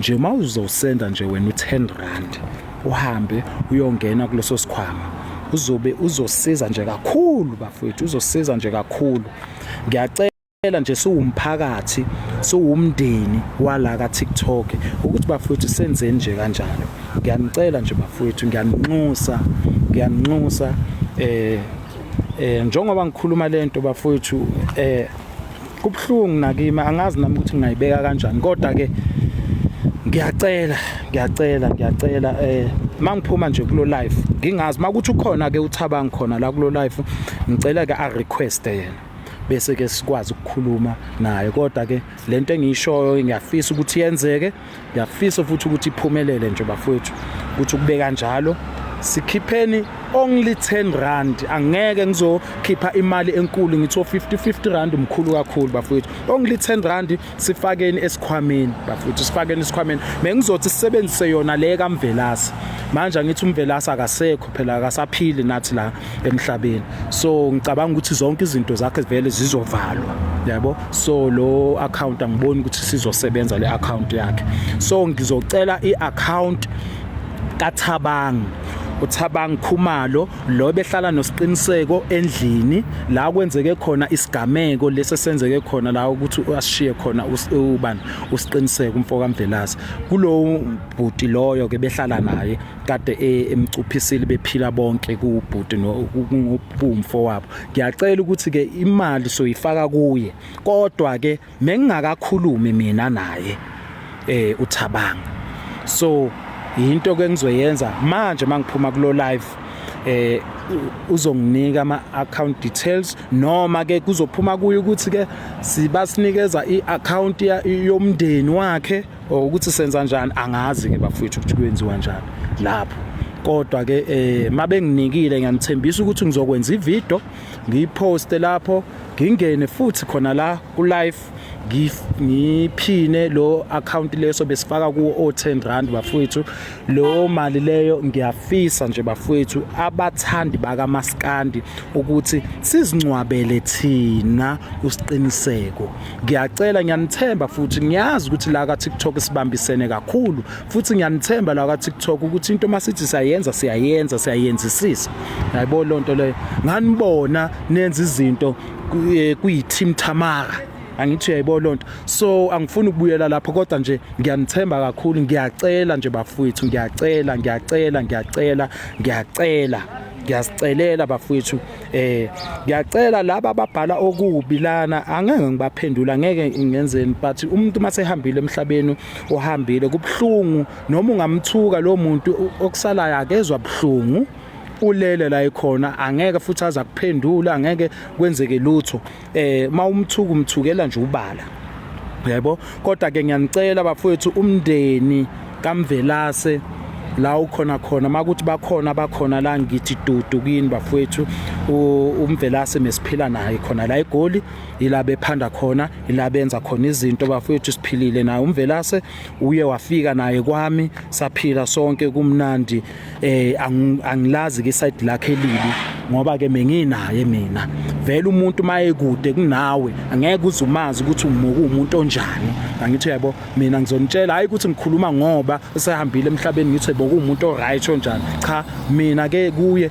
Nje uma uzosenda nje wena u10 rand uhambe uyongena kuleso sikhwama, uzobe uzosiza nje kakhulu bafowethu, uzosiza nje kakhulu. Ngiyacela nje siwumphakathi, siwumndeni wala ka TikTok ukuthi bafowethu senzeni nje kanjalo. Ngiyanicela nje bafowethu, ngiyaninxusa, ngiyaninxusa njengoba ngikhuluma lento bafowethu, kubuhlungu nakimi, angazi nami ukuthi ngingayibeka kanjani, kodwa ke ngiyacela, ngiyacela, ngiyacela, mangiphuma nje kulo live, ngingazi makuthi ukhona ke uThabang khona la kulo live, ngicela ke a request yena bese ke sikwazi ukukhuluma naye. Kodwa ke lento engiyishoyo ngiyafisa ukuthi yenzeke, ngiyafisa futhi ukuthi iphumelele nje bafowethu, ukuthi kube kanjalo. Sikhipheni only 10 rand, angeke ngizokhipha imali enkulu, ngithi 50 50 rand mkhulu kakhulu bafowethu. Only 10 rand sifakeni esikhwameni bafowethu, sifakeni esikhwameni. Bengizothi sisebenzise yona le kaMvelase, manje angithi uMvelase akasekho phela, akasaphili nathi la emhlabeni, so ngicabanga ukuthi zonke izinto zakhe vele zizovalwa, yabo. So lo account angiboni ukuthi sizosebenza le account yakhe, so ngizocela i-account kaThabang, uThabang Khumalo lo behlala noSiqiniseko endlini la kwenzeke khona isigameko lesi senzeke khona la ukuthi asishiye khona ubani, uSiqiniseko umfo kaMvelase. Kulo bhuti loyo ke behlala naye kade emcuphisile, bephila bonke kubhuti no kumfo wabo. Ngiyacela ukuthi ke imali soyifaka kuye, kodwa ke mengingakakhulumi mina naye uThabang. So into ke ngizoyenza manje mangiphuma kulo live, uzonginika ama account details, noma ke kuzophuma kuye ukuthi ke sibasinikeza iaccount yomndeni wakhe or ukuthi senza njani, angazi ke bafowethu ukuthi kwenziwa njani lapho. Kodwa ke mabenginikile, ngiyanithembisa ukuthi ngizokwenza ivideo ngiyiposte lapho, ngingene futhi khona la ku live, ngiphine lo account leso besifaka kuwo o 10 rand bafowethu. Lo mali leyo ngiyafisa nje bafowethu abathandi bakaMaskandi ukuthi sizingcwabele thina uSiqiniseko. Ngiyacela, ngiyanithemba futhi ngiyazi ukuthi la ka TikTok sibambisene kakhulu, futhi ngiyanithemba la ka TikTok ukuthi into masithi siyayenza, siyayenza, siyayenzisisa. Yayibona lonto leyo, nganibona nenza izinto kuyi team Tamara, angithi uyayibona lonto. So angifuni ukubuyela lapho, kodwa nje ngiyanithemba kakhulu. Ngiyacela nje bafowethu, ngiyacela, ngiyacela, ngiyacela, ngiyacela, ngiyazicelela bafowethu. Ngiyacela laba ababhala okubi lana, angeke ngibaphendula, ngeke ngenzeni, but umuntu masehambile emhlabeni uhambile, kubhlungu noma ungamthuka lo muntu, okusalayo akezwa buhlungu, ulele la ekhona, angeke futhi aza kuphendula, angeke kwenzeke lutho. Mawumthuka umthukela nje ubala, yebo. Kodwa ke ngiyanicela bafowethu, umndeni kaMvelase la ukhona khona, makuthi bakhona, bakhona la, ngithi dudu kini bafowethu. UMvelase mesiphila naye khona la eGoli, ila bephanda khona, ila benza khona izinto bafowethu, siphilile naye uMvelase, uye wafika naye kwami, saphila sonke kumnandi. Angilazi ke side lakhe elibi, ngoba ke menginaye mina. Vele umuntu maye kude kunawe angeke uzumazi ukuthi umuku umuntu onjani, angithi yabo. Mina ngizonitshela, hayi ukuthi ngikhuluma ngoba usehambile emhlabeni, ngithi bokuwumuntu oright onjani, cha. Mina ke kuye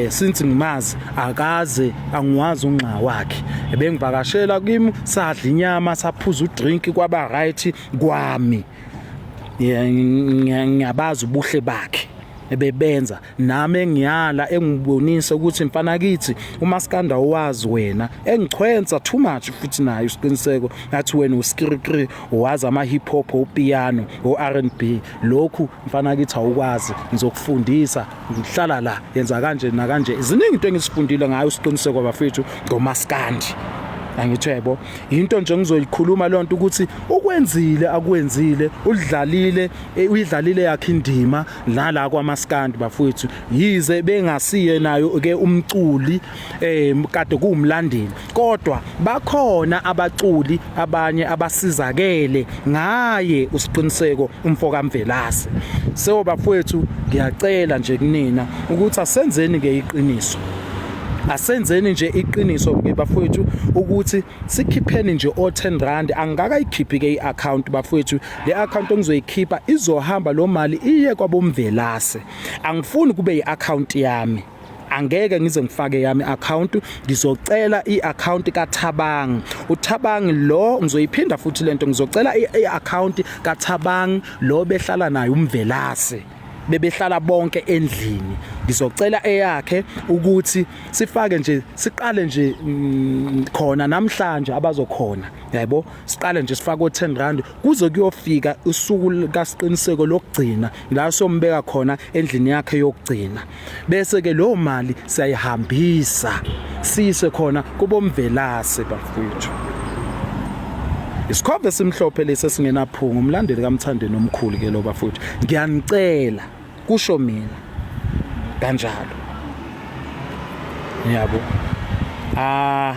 since ngimazi akaze angiwazi unxa wakhe, ebengivakashela kimi, sadla inyama, saphuza udrink, kwaba right kwami. Ngiyabazi ubuhle bakhe ebebenza nami, engiyala, engibonisa ukuthi mfana kithi uMaskanda owazi wena, engichwensa too much futhi naye uSiqiniseko, athi wena uskirikri, wazi ama hip hop, upiano, o R&B, lokhu mfana kithi awukwazi, ngizokufundisa, ngihlala la, yenza kanje nakanje. Ziningi into engizifundile ngayo uSiqiniseko bafethu ngoMaskandi, angithi yebo. Into nje ngizoyikhuluma lonto ukuthi ukwenzile akwenzile, udlalile, uyidlalile yakhe indima nala kwaMaskandi bafowethu, yize bengasiye nayo ke umculi, kade kuwumlandeli, kodwa bakhona abaculi abanye abasizakele ngaye uSiqiniseko umfo kaMvelase. So bafowethu, ngiyacela nje kunina ukuthi asenzeni ke iqiniso. Asenzeni nje iqiniso ke bafowethu ukuthi sikhipheni nje o-10 rand. Angikakayikhiphi ke i-account bafowethu, le account engizoyikhipha izohamba lo mali iye kwaboMvelase. Angifuni kube i-account yami, angeke ngize ngifake yami account, ngizocela i-account kaThabang. uThabang lo ngizoyiphinda futhi lento, ngizocela i-account kaThabang lo behlala naye uMvelase, bebehlala bonke endlini. Ngizocela eyakhe ukuthi sifake nje, siqale nje khona namhlanje abazokhona, yabo, siqale nje sifake o10 rand kuze kuyofika usuku kaSiqiniseko lokugcina la sombeka khona endlini yakhe yokugcina, bese ke leyo mali siyayihambisa siyise khona kuboMvelase bafowethu. Isikhova esimhlophe lesi esingenaphunga, umlandeli kaMthandeni omkhulu ke lo bafowethu. Ngiyanicela, kusho mina kanjalo, yabo. Ah,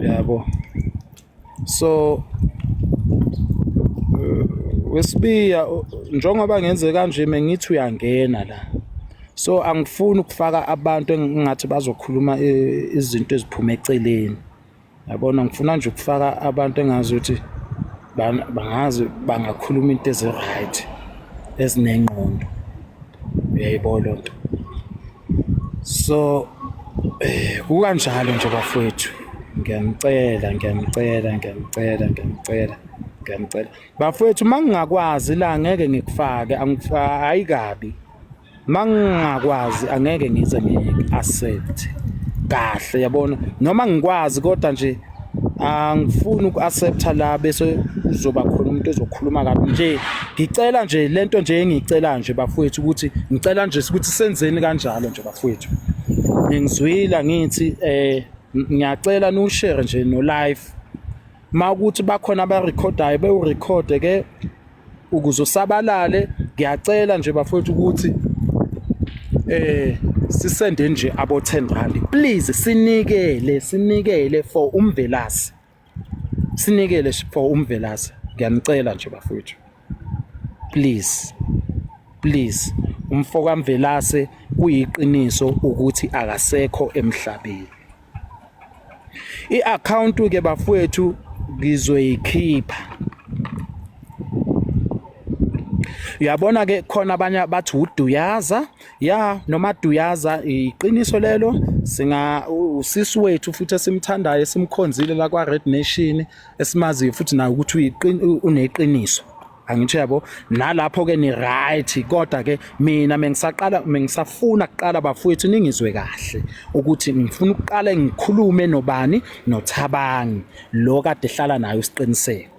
yabo, so wesibiya njengoba ngenze kanje mengithi uyangena la, so angifuni ukufaka abantu engingathi bazokhuluma izinto eziphuma eceleni, yabona. Ngifuna nje ukufaka abantu engazi ukuthi bangazi bangakhuluma into ezi-right ezinengqondo, uyayibona loo nto. So kukanjalo nje bafowethu, ngiyanicela, ngiyanicela, ngiyanicela, ngiyanicela, ngiyanicela bafowethu. Uma ngingakwazi la ngeke ngikufake, hayi kabi. Uma ngingakwazi angeke ngize ngi-accept kahle, yabona, noma ngikwazi kodwa nje angifuni uku-accepta la bese kuzoba khona umuntu ozokhuluma kabi nje. Ngicela nje lento nje engiyicela nje bafowethu ukuthi ngicela nje ukuthi senzeni kanjalo nje bafowethu. Ngizwila ngithi ngiyacela niwushare nje no live, makuthi bakhona abarekhodayo bewurekhode ke ukuze usabalale. Ngiyacela nje bafowethu ukuthi sisende nje abo 10 rand please, sinikele, sinikele for uMvelase, sinikele for uMvelase. Ngiyanicela nje bafowethu, please, please. Umfo kaMvelase kuyiqiniso ukuthi akasekho emhlabeni. I-account ke bafowethu ngizoyikhipha. Uyabona ke khona abanye bathi uDuyaza, ya noma Duyaza, iqiniso lelo. Singa usisi wethu futhi esimthandayo, esimkhonzile la kwa Red Nation, esimaziyo futhi naye ukuthi uneqiniso, angitsho, yabo. Nalapho ke ni right, kodwa ke mina mengisaqala, mengisafuna kuqala bafowethu ningizwe kahle ukuthi ngifuna ukuqala ngikhulume nobani, noThabang lo kade ehlala naye uSiqiniseko.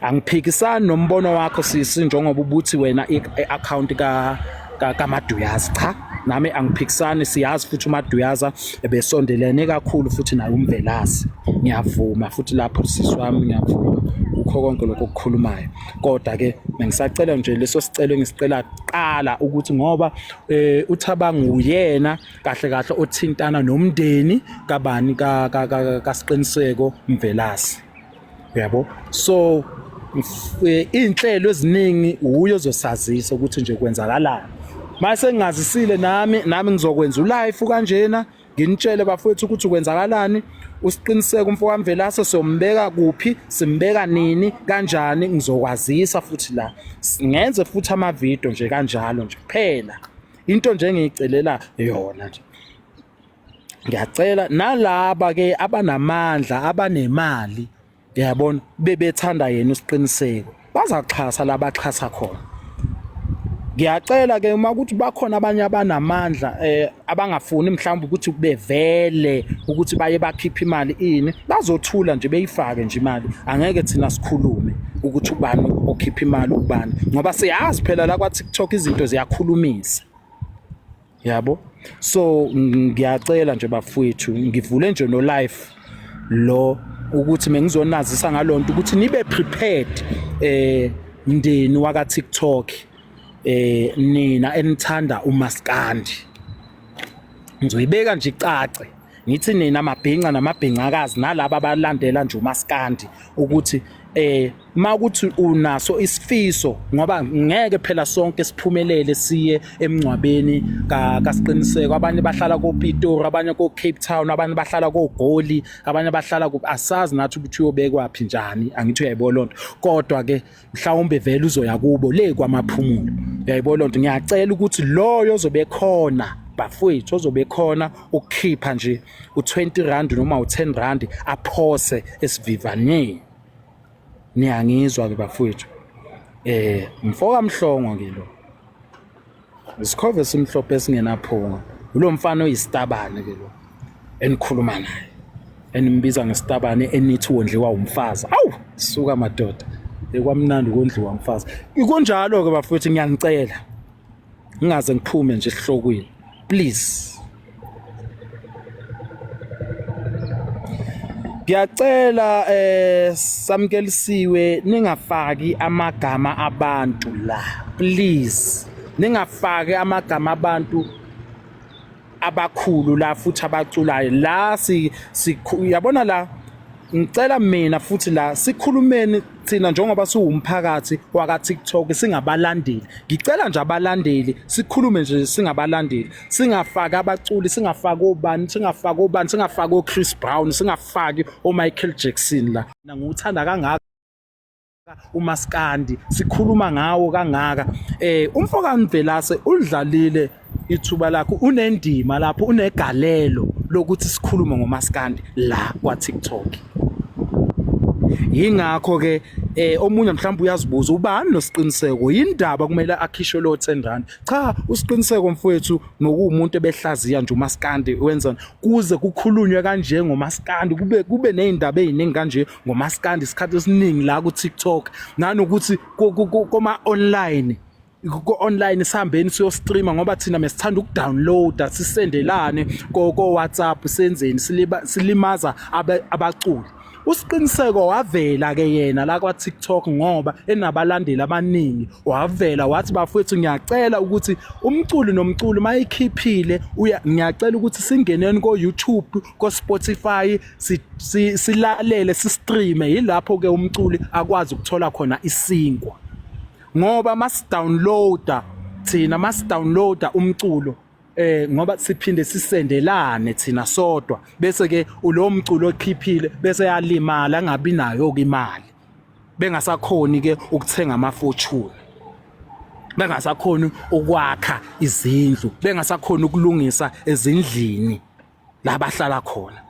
Angiphikisani nombono wakho sisi, njengoba ubuthi wena i-account ka kaMaduyaza, cha nami angiphikisani. Siyazi futhi uMaduyaza ebesondelene kakhulu futhi naye uMvelase. Ngiyavuma futhi lapho sisi wami, ngiyavuma kukho konke lokho okukhulumayo, kodwa ke bengisacela nje leso sicelo engisicela kuqala ukuthi ngoba uThabang uyena kahle kahle othintana nomndeni kabani, kaSiqiniseko Mvelase, uyabo. So iy'nhlelo eziningi wuye ozosazisa ukuthi nje kwenzakalani. Mase ngingazisile nami ngizokwenza ulife kanjena nginitshele bafowethu ukuthi kwenzakalani, uSiqiniseko umfo kaMvelase siyombeka kuphi, simbeka nini, kanjani. Ngizokwazisa futhi la, ngenze futhi amavidiyo nje kanjalo nje kuphela. Into nje engiyicelela yona nje, ngiyacela nalaba ke abanamandla, abanemali, uyabona, bebethanda yena uSiqiniseko, bazaxhasa labaxhasa khona. Ngiyacela ke uma ukuthi bakhona abanye abanamandla abangafuni mhlawumbe ukuthi bevele ukuthi baye bakhiphe imali ini, bazothula nje beyifake nje imali. Angeke thina sikhulume ukuthi ubani okhipha imali ubani, ngoba siyazi phela la kwa TikTok izinto ziyakhulumisa, yabo. So ngiyacela nje bafowethu, ngivule nje no live lo ukuthi mengizonazisa ngalonto ukuthi nibe prepared, mndeni waka TikTok, nina enithanda umaskandi. Ngizoyibeka nje icace. Ngithi nina mabhinca namabhincakazi nalaba abalandela nje umaskandi ukuthi makuthi unaso isifiso, ngoba ngeke phela sonke siphumelele siye emngcwabeni kaSiqiniseko. Abanye bahlala koPitori, abanye ko-Cape Town, abanye bahlala koGoli, abanye bahlala ku, asazi nathi ukuthi uyobekwaphi njani, angithi uyayibona lonto. Kodwa ke mhlawumbe vele uzoya kubo le kwamaphumulo, uyayibona lonto. Ngiyacela ukuthi loyo ozobe khona bafowethu, ozobe khona ukukhipha nje u20 rand noma u10 rand aphose esivivaneni. Niyangizwa ke bafowethu? Mfoka Mhlongo ke lo, isikhove esimhlophe esingenaphunga, ulo mfana oyisitabane ke lo enikhuluma naye, enimbiza ngesitabane, enithi wondliwa umfazi. Awu suka madoda, ekwamnandi ukondliwa umfazi. Kunjalo ke bafowethu, ngiyanicela ngingaze ngiphume nje esihlokweni, please. Ngiyacela samkelisiwe ningafaki amagama abantu la, please. Ningafaki amagama abantu abakhulu la futhi abaculayo la. Si yabona la, ngicela mina futhi la sikhulumeni thina njengoba siwumphakathi waka TikTok, singabalandeli. Ngicela nje abalandeli sikhulume nje singabalandeli, singafaki abaculi, singafaki obani, singafaki obani, singafaki oChris Brown, singafaki oMichael Jackson la. Ngiwuthanda kangaka umaskandi, sikhuluma ngawo kangaka. Umfoka Mvelase udlalile ithuba lakho, unendima lapho, unegalelo lokuthi sikhulume ngomaskandi la kwa TikTok. Yingakho ke omunye mhlawumbe uyazibuza ubani noSiqiniseko, yindaba kumele akhishwe lo 10 rand. Cha, uSiqiniseko mfowethu ngokuwumuntu ebehlaziya nje umaskandi, wenza kuze kukhulunywe kanje ngomaskandi, kube nezindaba eziningi kanje ngomaskandi isikhathi esiningi la ku TikTok, nanokuthi koma online, ku-online sihambeni siyo-streama, ngoba thina mesithanda ukudownloada sisendelane ko-WhatsApp, senzeni silimaza abaculi. USiqiniseko wavela ke yena la kwa TikTok ngoba enabalandeli abaningi, wavela wathi bafowethu ngiyacela ukuthi umculi nomculi mayikhiphile uya, ngiyacela ukuthi singeneni ko YouTube, ko Spotify, silalele, si-streame. Yilapho ke umculi akwazi ukuthola khona isinkwa, ngoba masidownloada thina, masidownloada umculo ngoba siphinde sisendelane thina sodwa, bese ke lo mculo okhiphile bese yalimala, angabi nayo ke imali, bengasakhoni ke ukuthenga ama fortune, bengasakhoni ukwakha izindlu, bengasakhoni ukulungisa ezindlini la bahlala khona.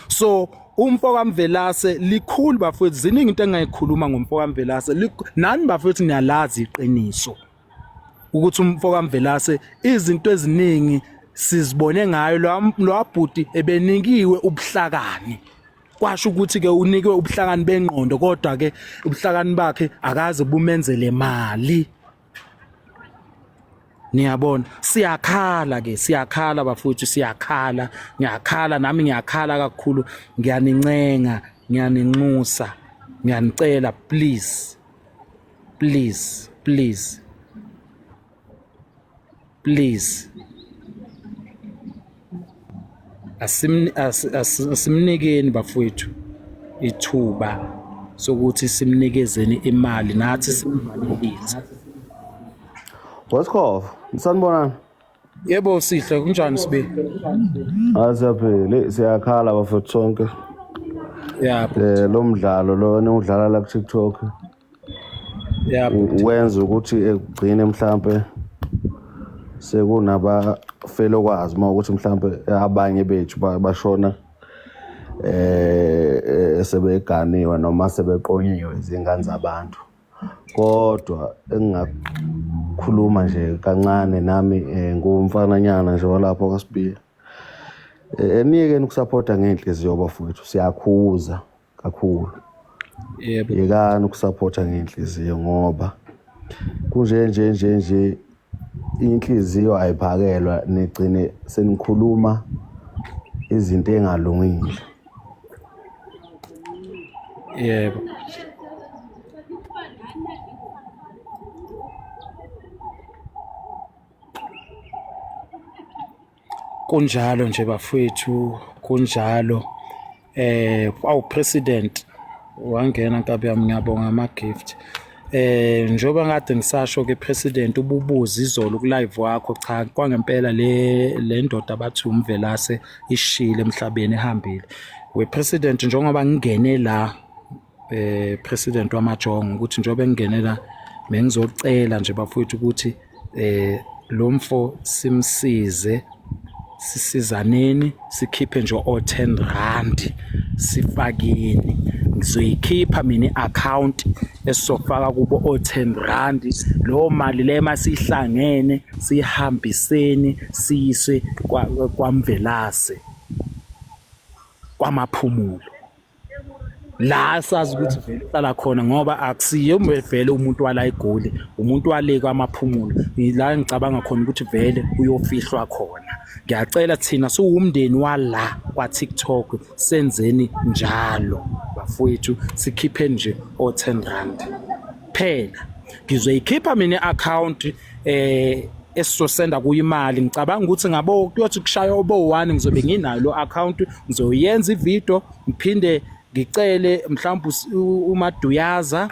So umfo kaMvelase likhulu bafowethu, ziningi into engayikhuluma ngomfo kaMvelase. Nani bafowethu niyalazi iqiniso ukuthi umfo kaMvelase izinto eziningi sizibone ngayo. Lo bhuti ebenikiwe ubuhlakani, kwasho ukuthi ke unikwe ubuhlakani bengqondo, kodwa ke ubuhlakani bakhe akaze bumenzele mali. Niyabona, siyakhala ke, siyakhala bafowethu, siyakhala. Ngiyakhala nami, ngiyakhala kakhulu. Ngiyanincenga, ngiyaninxusa, ngiyanicela, please, please, please, please, asimnikeni bafowethu ithuba sokuthi simnikezeni imali nathi simvalelise. Wesikhovo, sanibonani. Yebo sihle, kunjani sibe? Asiyaphila, siyakhala bafethu sonke. Ya. Lo mdlalo lo niwudlala la ku TikTok wenza ukuthi ekugcine mhlambe sekunabafelokwazi uma ukuthi mhlambe abanye bethu bashona sebeganiwe noma sebeqonyiwe izingane zabantu. Kodwa engingakhuluma nje kancane nami ngumfananyana nje walapho kaSibiya, eniyekeni ukusapota ngenhliziyo bafowethu, siyakhuza kakhulu. Yebo. Yekani ukusapota ngenhliziyo, ngoba kunje nje nje nje inhliziyo ayiphakelwa, nigcine senikhuluma izinto engalungile. Yebo. Kunjalo nje bafowethu, Kunjalo. Awu president wangena nkabi yami, ngiyabonga ama gift. Njengoba ngade ngisasho ke president, ububuza izolo ku live wakho, cha kwangempela le ndoda bathi uMvelase ishile emhlabeni, ehambile. We president, njengoba ngingene la, president wamajongo, ukuthi njengoba ngingene la bengizocela nje bafowethu ukuthi lo mfo simsize, sisizaneni, sikhiphe nje o 10 rand sifakeni. Ngizoyikhipha mina i-account esizofaka kubo o 10 rand. Lo mali le masihlangene sihambiseni siyise kwaMvelase kwamaphumulo la sazi ukuthi vele uhlala khona, ngoba akusiye vele umuntu wala eGoli, umuntu wale kwamaphumulo, la ngicabanga khona ukuthi vele uyofihlwa khona. Ngiyacela thina siwumndeni wala kwa TikTok senzeni njalo bafowethu, sikhiphe nje o 10 rand phela. Ngizoyikhipha mina i-account esizosenda kuyo imali. Ngicabanga ukuthi ngabo kuyothi kushaya obo 1 ngizobe nginayo lo account, ngizoyenza ivideo, ngiphinde ngicele mhlawumbe uMaduyaza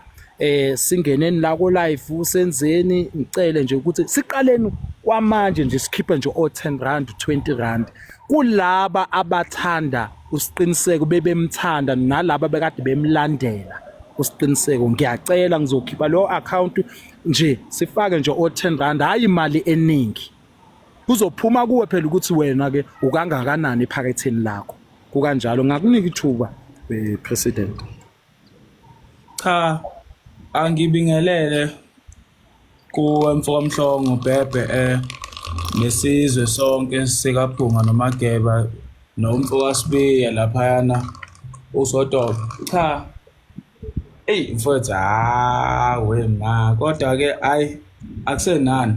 singeneni la ko live usenzeni, ngicele nje ukuthi siqaleni kwamanje nje sikhiphe nje o 10 rand, 20 rand kulaba abathanda uSiqiniseko, bebemthanda, nalaba bekade bemlandela uSiqiniseko. Ngiyacela, ngizokhipha lo account nje, sifake nje o 10 rand, hayi imali eningi. Kuzophuma kuwe phela ukuthi wena ke ukangakanani ephaketheni lakho. Kukanjalo, ngakunika ithuba, president. Cha, angibingelele kuwe mfo kaMhlongo Bhebhe, nesizwe sonke sikaPhunga noMageba nomfo kaSibiya laphayana uSotobe. Cha, eyi mfowethu, hawe ma, kodwa ke ayi akusenani.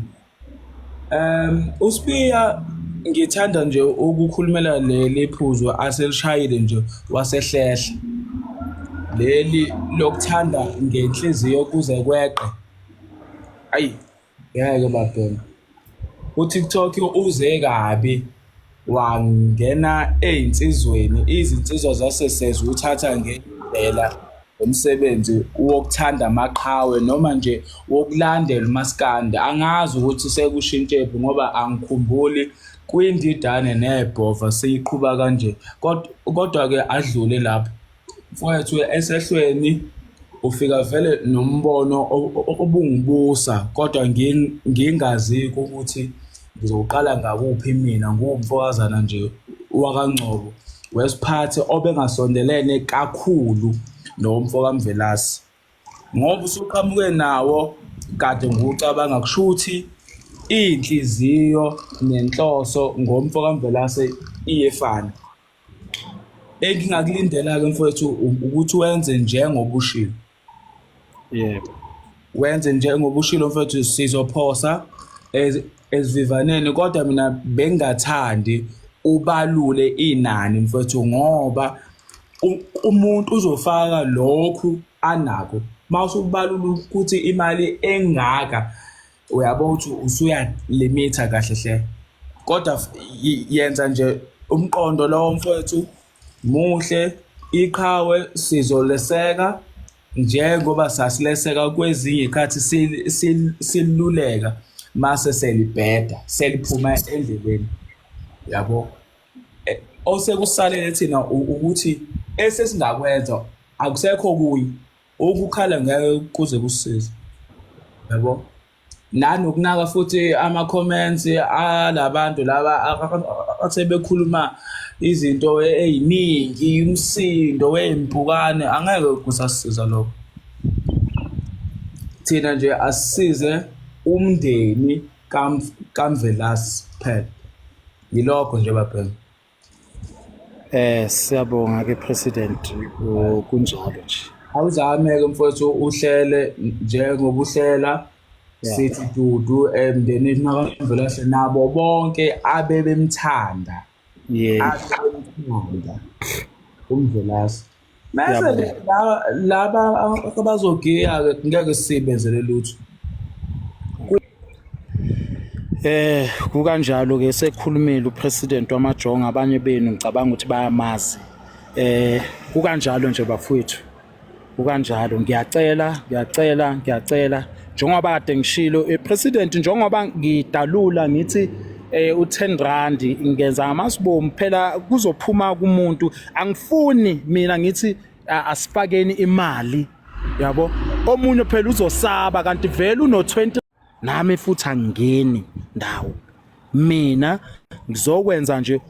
USibiya ngithanda nje ukukhulumela leli phuzu aselishayile nje wasehlehla. Leli lokuthanda ngenhliziyo kuze kweqe. Ayi, ngeke babhema. UTikTok uze kabi wangena ey'nsizweni, izinsizwa zase seziwuthatha ngendlela umsebenzi wokuthanda amaqhawe noma nje wokulandela umaskandi. Angazi ukuthi sekushintshephi ngoba angikhumbuli kwindidane nebhova siyiqhuba kanje, kodwa-ke adlule lapho. Mfowethu, esehlweni ufika vele nombono obungibusa, kodwa ngingazi ukuthi ngizoqala ngakuphi. Mina nguwumfokazana nje wakaNgcobo wesiphathi obengasondelene kakhulu nomfo kaMvelase, ngoba usuqhamuke nawo kade ngiwucabanga, kusho ukuthi iy'nhliziyo nenhloso ngomfo kaMvelase iyefana. Engingakulindela-ke mfowethu ukuthi wenze njengoba ushilo. Yebo. Wenze njengoba ushilo mfowethu, sizophosa esivivaneni, kodwa mina bengingathandi ubalule inani mfowethu, ngoba umuntu uzofaka lokhu anako. Mawusubalula ukuthi imali engaka, uyabo ukuthi usuyalimitha kahle hle. Kodwa yenza nje umqondo lowo mfowethu, muhle iqhawe, sizoleseka njengoba sasileseka kwezinye ikhathi siluleka mase selibheda seliphuma endleleni, yabo. Osekusalele thina ukuthi esesingakwenza akusekho kuyi ukukhala, ngeke kuze kusize, yabo. Nanokunaka futhi ama-comments alabantu laba asebekhuluma izinto ey'ningi, umsindo wey'mpukane, angeke kusasisiza lokho. Thina nje asisize umndeni kaMvelase kuphela, yilokho nje babhemu. Siyabonga ke president, kunjalo nje. Awuzame-ke mfowethu uhlele njengoba uhlela, sithi dudu emndenini makaMvelase nabo bonke abebemthanda. Abebemthanda uMvelase. Mase laba abazogiya-ke ngeke sibenzele lutho. Eh kukanjalo ke sekhulumile upresident wamajonga abanye benu ngicabanga ukuthi bayamazi. Eh kukanjalo nje bafowethu. Kukanjalo ngiyacela ngiyacela ngiyacela njengoba kade ngishilo eh, president njengoba ngidalula ngithi eh u10 rand ngenza ngamasibomu phela kuzophuma kumuntu angifuni mina ngithi asifakeni imali yabo omunye phela uzosaba kanti vele uno 20 nami futhi angingeni ndawo mina ngizokwenza nje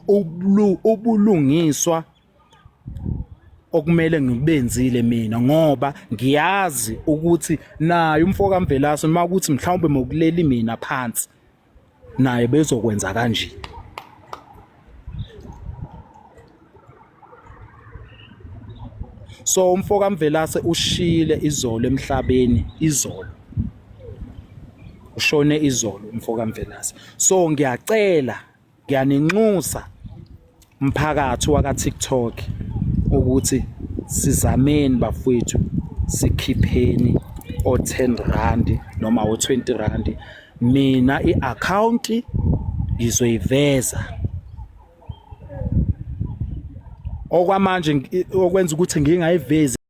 ubulungiswa okumele ngibenzile mina ngoba ngiyazi ukuthi naye umfo kaMvelase uma ukuthi mhlawumbe mokuleli mina phansi naye bezokwenza kanje. So umfo kaMvelase ushile izolo emhlabeni izolo ushone izolo umfo kaMvelase. So ngiyacela ngiyaninxusa mphakathi waka TikTok ukuthi sizameni bafowethu sikhipheni o 10 rand noma o 20 rand mina i-account ngizoyiveza okwamanje okwenza ukuthi ngingayivezi.